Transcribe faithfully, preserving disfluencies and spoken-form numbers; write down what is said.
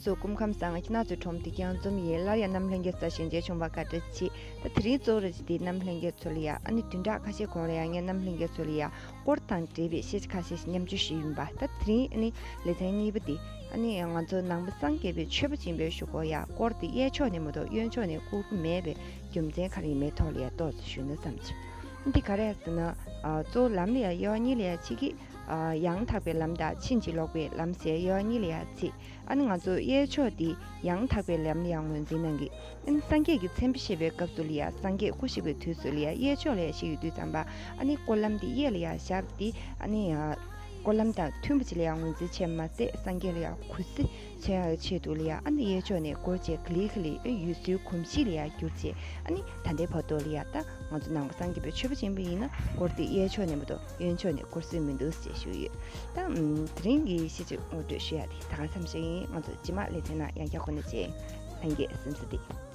ཚོ་སྐུ་ཁམས་བཟང་། ཁྱེད་རང་ཚོའི་ཁྲོམ་དེ་ཀྱང་འཛོམས་ཡིན། སླར་ཡང་རྣམ་ལྷན་རྒྱས་ཚོ་ཞལ་མཇལ་བྱུང་བ་བཀའ་དྲིན་ཆེ། ད་དེ་རིང་གཙོ་བོ་རེད་དེ་རྣམ་ལྷན་རྒྱས་ཚོ་ལ་ཡ། ཨ་ནི་བདུན་ཕྲག་ཁ་ཤས་གོང་ལ་ཡ་ངས་རྣམ་ལྷན་རྒྱས་ཚོ་ལ་ཡ་དཀོར་དང་འབྲེལ་བའི་སྐད་ཆ་ཁ་ཤས་ཤིག་མཉམ་སྤྱོད་ཞུས་ཡིན་པ། ད་དེ་རིང་ཨ་ནི་ལེ་ཚན་གཉིས་པ་འདི་ཨ་ནི་ང་ཚོ་ནང་པ་སངས་རྒྱས་པའི་ཆོས་པ་སྦྱིན་པའི་གཞུག་གུ་ཡ་དཀོར་དེ་གཡས་ཕྱོགས་ནས་མ་གཏོགས་གཡོན་ཕྱོགས་ནས་བསྐུར་གྱི་མེད་པའི་རྒྱུ་མཚན་ག་རེ་ཡིན་མིན་ཐོག་ལ་ཡ་ཏོག་ཙམ་ཞུས་ན་བསམ་བྱུང་། འདི་ག་རེ་ཟེར་ན། ཨ་གཙོ་བོ་ལམ་ལ་ཡ་དབྱེ་བ་གཉིས་ལ་ཡ་ཕྱེ་གི། ཨ་ཡང་དག་པའི་ལམ་དང་ཕྱིན་ཅི་ལོག་པའི་ལམ་ཟེར་དབྱེ་བ་གཉིས་ལ་ཡ་ཕྱེ། ཨ་ནི་ང་ཚོ་གཡས་ཕྱོགས་འདི་ཡང་དག་པའི་ལམ་ལ་ཡ་ངོས་འཛིན་གནང་གི། ཨ་ནི་སངས་རྒྱས་ཀྱི་མཚན་དཔེ་བཤད་པའི་སྐབས་སུ་ལ་ཡ་སངས་རྒྱས་སྐུ་གཤེགས་པའི་དུས་སུ་ལ་ཡ་གཡས་ཕྱོགས་ལ་ཡ་བཤད་ཡོད་དུས་ཙམ་པ། ཨ་ནི་སྐོར་ལམ་འདི་གཡས་ལ་ཡ་བཞག་སྟེ། ཨ་ནི་ཡ་སྐོར་ལམ་དང་མཐུན་པ་ཅིག་ལ་ཡ་ངོས་འཛིན་བྱས་མ་ཟད་སངས་རྒྱས་ལ་ཡ་གུས་བརྩི་མཚོན་ཡག་ཆེད་དུ་ལ་ཡ། ཨ་ནི་གཡས་ཕྱོགས་ནས་བསྐོར་བྱས་ག་ལེ་ག་ལེ་ཡུལ་སྲོལ་གོམས་གཤིས་ལ་ཡ་བསྒྱུར་བྱས། ཨ་ནི་ད་ལྟའི་བར་དུ་ལ་ཡ་ད་ང་ཚོ་ནང་པ་སངས་རྒྱས་པའི་ཆོས་པ་ཆེན་པོ་ཡིན་ན་དཀོར་དེ་གཡས་ཕྱོགས་ནས་མ་གཏོགས་གཡོན་ཕྱོགས་ནས་བསྐུར་སྲོལ་མི་འདུག་ཅེས་ཞུས་ཡོད། ད་ཨམ་དེ་རིང་གི་ཤེས་བྱ་ངོ་སྤྲོད་ཞུ་ཡ་དེ་ད་ག་ཙམ་ཞིག་ཡིན། ང་ཚོ་རྗེས་མ་ལེ་ཚན་ནང་ཡང་བསྐྱར་གོ་ནས་མཇལ། ལྷན་རྒྱས་གཟིམ་ས་བདེ།